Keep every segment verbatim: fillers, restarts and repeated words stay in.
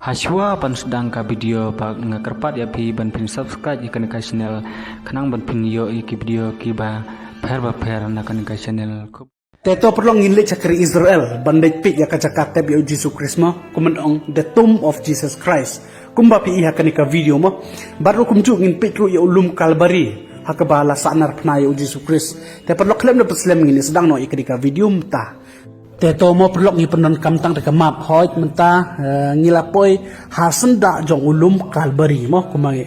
Hashwa ban sdang ka video ba nga kyrpad ïa phi ban phin subscribe ïa kane ka channel khnang ban phin ïoh ïa ki video kiba pher ba pher na kane ka channel. Te to paralok ngin leit sha ka ri Israel ban leit peit ïa ka jaka tep ïa u Jisu Khrist mo, kumno ong the tomb of Jesus Christ. Kumba phi i ha kane ka video mo. Bad ruh kumjuh ngin peit ruh ïa u lum Kalbari ha kaba la sahnarphna ïa u Jisu Khrist. Te paralok khlem da pynslem ngin sdang noh ïa kane ka video mynta. Te to mo paralok ngi pyndonkam tang da ka map. Hooid mynta, eh, ngi la poi ha syndah jong u lum Kalbari mo kumba ngi.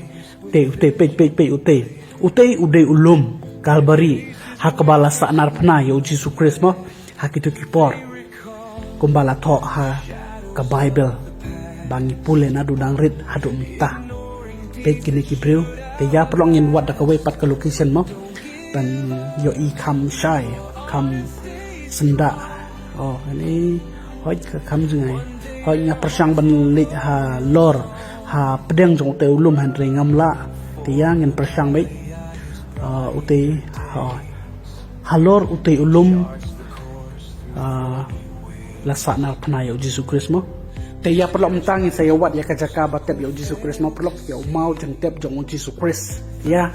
Te u te peit peit peit u te. U te u dei u lum Kalbari ha kaba la sahnarphna ïa u Jisu Khrist mo ha kito ki por. Kumba la thoh ha ka Bible ba ngi pule naduh dang rit haduh mynta. Peit kine ki briew. Te ïa paralok ngin wad da kawei pat ka location mo. Ban ïohi kham shai kham syndah. Oh, kane hooid ka kham jngai. Hooid nga pyrshang ban leit halor ha pdeng jong u te u lum hynrei ngam lah. Te ïa ngin pyrshang beit. Ah, u te ha, halor u te u lum, ah, la sahnarphna ïa u Jisu Khrist mo. Te ïa paralok mynta ngin sa ïa wad ïa ka jaka ba tep ïa u Jisu Khrist mo paralok, ïa u maw jyntep jong u Jisu Khrist. Ïa,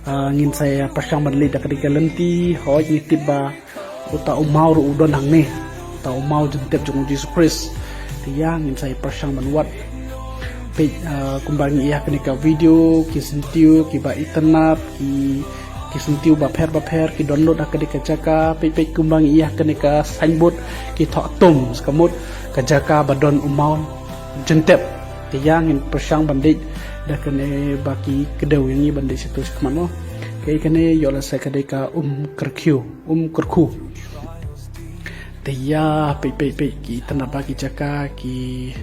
ah, ngin sa ïa pyrshang ban leit da ka dei ka lynti. Hooid ngi tip ba uta u maw ruh u don hangne. Uta u maw jyntep jong u Jisu Khrist. Te ïa ngin sa ïa pyrshang ban wad. Peit, ah, kumba ngi i ha kane ka video, ki syntiew kiba itynnad, ki, ki syntiew bapher bapher ki download ha kane ka jaka. Peit peit kumba ngi i ha kane ka signboard ki thoh tomb, ka mut ka jaka ba don u maw jyntep. Te ïa ngin pyrshang ban leit da kane ba ki kdew ïa ngi ban leit shato shakhmat mo. Kaei kane, ïoh lehse ka dei ka Um Kyrkhu, Um Kyrkhu. Te ïa peit peit peit ki itynnad ba ki jaka ki,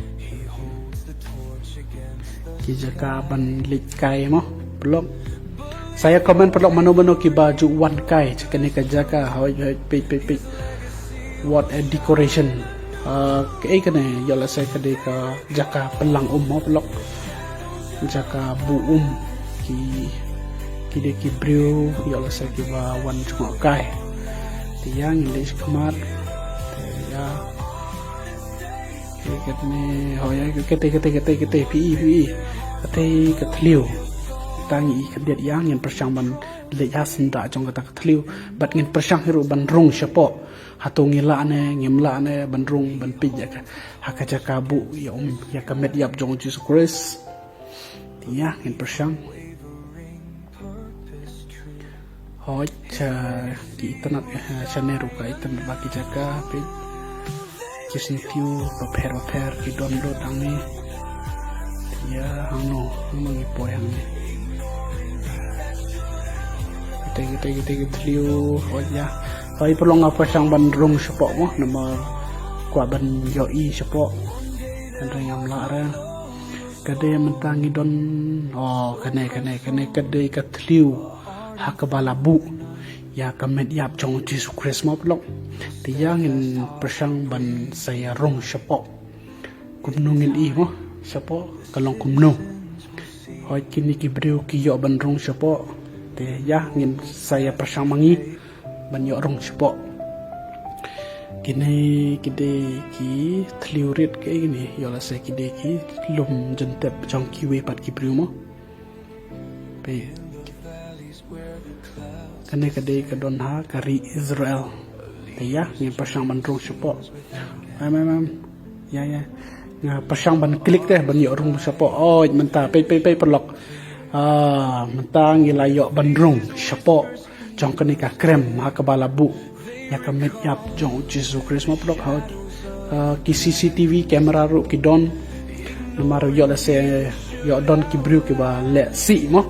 ki jaka ban leit kai mo paralok. Sa ïa comment paralok mano mano kiba ju wan kai sha kane ka jaka. Hooid hooid peit peit peit. What a decoration. Ah, kaei kane, ïoh lehse ka dei ka jaka pynlang um mo paralok. Jaka buh um. Ki, ki dei ki briew ïoh lehse kiba wan jngoh kai. Te ïa ngin leit shakhmat. Te ïa. Te katne, hooid ïa, kate kate kate kate phi i phi i. Kate ka thliew. Te ngi i khyndiat, ïa ngin pyrshang ban leit ha syndah jong kata ka thliew. Bad ngin pyrshang hi ruh ban rung shapoh. Hato ngi lah ne ngim lah ne ban rung ban peit ïa ka, ha ka jaka buh ïa um, ïa ka met ïap jong u Jisu Khrist. Te ïa ngin pyrshang. Hooid, ah, ki itynnad, ah, shane ruh ka itynnad ba ki jaka, peit. Ki syntiew bapher bapher ki download hangne. Ïa hangno, hangno ngi poi hangne. Kate kate kate ki thliew, hooid ïa. Hooid paralok nga pyrshang ban rung shapoh mo, namar kwah ban ïohi shapoh. Hynrei ngam lah re. Ka dei mynta ngi don, oh, kane kane kane ka dei ka thliew ha kaba la buh ïa ka met ïap jong u Jisu Khrist mo paralok. Te ïa ngin pyrshang ban sa ïa rung shapoh. Kumno ngin i mo shapoh ka long kumno. Hooid kine ki briew ki ïoh ban rung shapoh. Te ïa ngin sa ïa pyrshang ma ngi ban ïoh rung shapoh. Kine ki dei ki thliew rit, kaei kine, ïoh lehse ki dei ki lum jyntep jong kiwei pat ki briew mo. Peit. Kane ka dei ka don ha ka ri Israel. Te ïa ngin pyrshang ban rung shapoh. Em em em. Ïa ïa. Nga pyrshang ban klik te ban ïoh rung shapoh. Oi mynta peit peit peit paralok. Ah, mynta ngi la ïoh ban rung shapoh jong kane ka krem ha kaba la buh ïa ka met ïap jong u Jisu Khrist mo paralok. Ha, ah, ki C C T V camera ruh ki don. Namar ïoh lehse ïoh don ki briew kiba leh sih mo.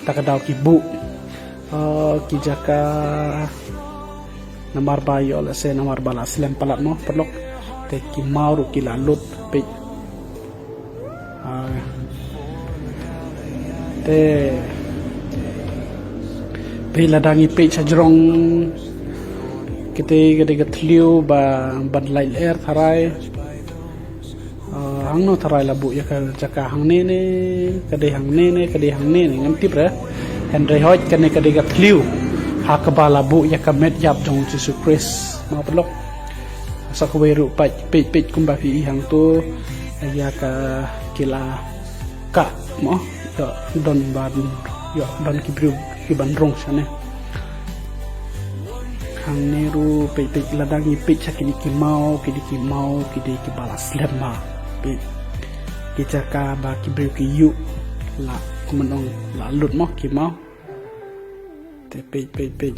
Ta ka daw ki buh, ah, ki jaka namar ba ïoh lehse namar ba la slem palat mo paralok. Te ki maw ruh ki la lut peit. Ah, te peit lada ngi peit sha jrong kite ka dei ka thliew ba ban lait lyer tharai. Ah, hangno tharai la buh ïa ka jaka, hangne ne ka dei, hangne ne ka dei, hangne ne ngam tip re. Hynrei hooid kane ka dei ka thliew ha kaba la buh ïa ka met ïap jong u Jisu Khrist mo paralok. Sa kawei ruh peit peit peit kumba phi i hangto. Ïa ka ki la kah mo, ïoh don ban, ïoh don ki briew ki ban rung shane. Hangne ruh peit, peit, lada ngi peit sha kine ki maw, kine ki maw ki dei kiba la slem bha. Peit ki jaka ba ki briew ki ïuh la, kumno ong, la lut mo ki maw. Te peit, peit, peit.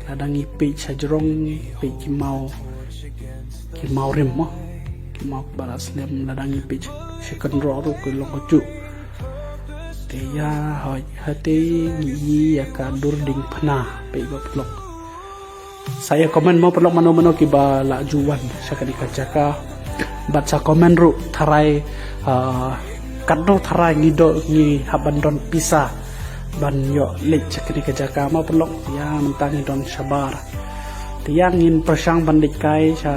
Lada ngi peit sha jrong, peit ki maw, ki maw rim mo, ki maw ba la slem. Lada ngi peit sha kynroh ruh ki long kajuh. Te ïa hoi, hate ngi ïa ka dur dieng phna, peit ba paralok. Sa ïa comment mo paralok mano mano kiba la ju wan sha kane ka jaka. Bad sa comment ruh tharai, ah, katno tharai ngi don, ngi hap ban don pisa ban ïoh leit sha kane ka jaka mo paralok. Ïa mynta ngi don shabar. Te ïa ngin pyrshang ban leit kai sha,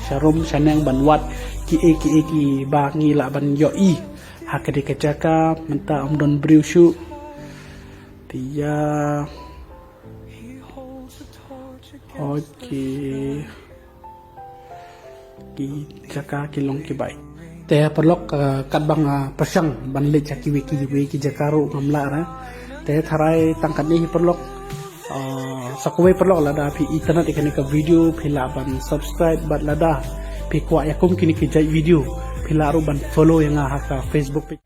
sha rum sha neng ban wad kiei kiei kiba ngi lah ban ïohi ha kane ka jaka. Mynta ym don briew shuh. Te ïa Okay. Ki jaka ki long ki bai. Te paralok, eh, katba nga pyrshang ban leit sha kiwei kiwei ki jaka ruh ngam lah re. Te tharai tang katne hi paralok. Eh, sa kawei paralok, lada phi itynnad ïa kane ka video phi lah ban subscribe bad lada phi kwah ïa kum kine ki jait video phi lah ruh ban follow ïa nga ha ka Facebook page.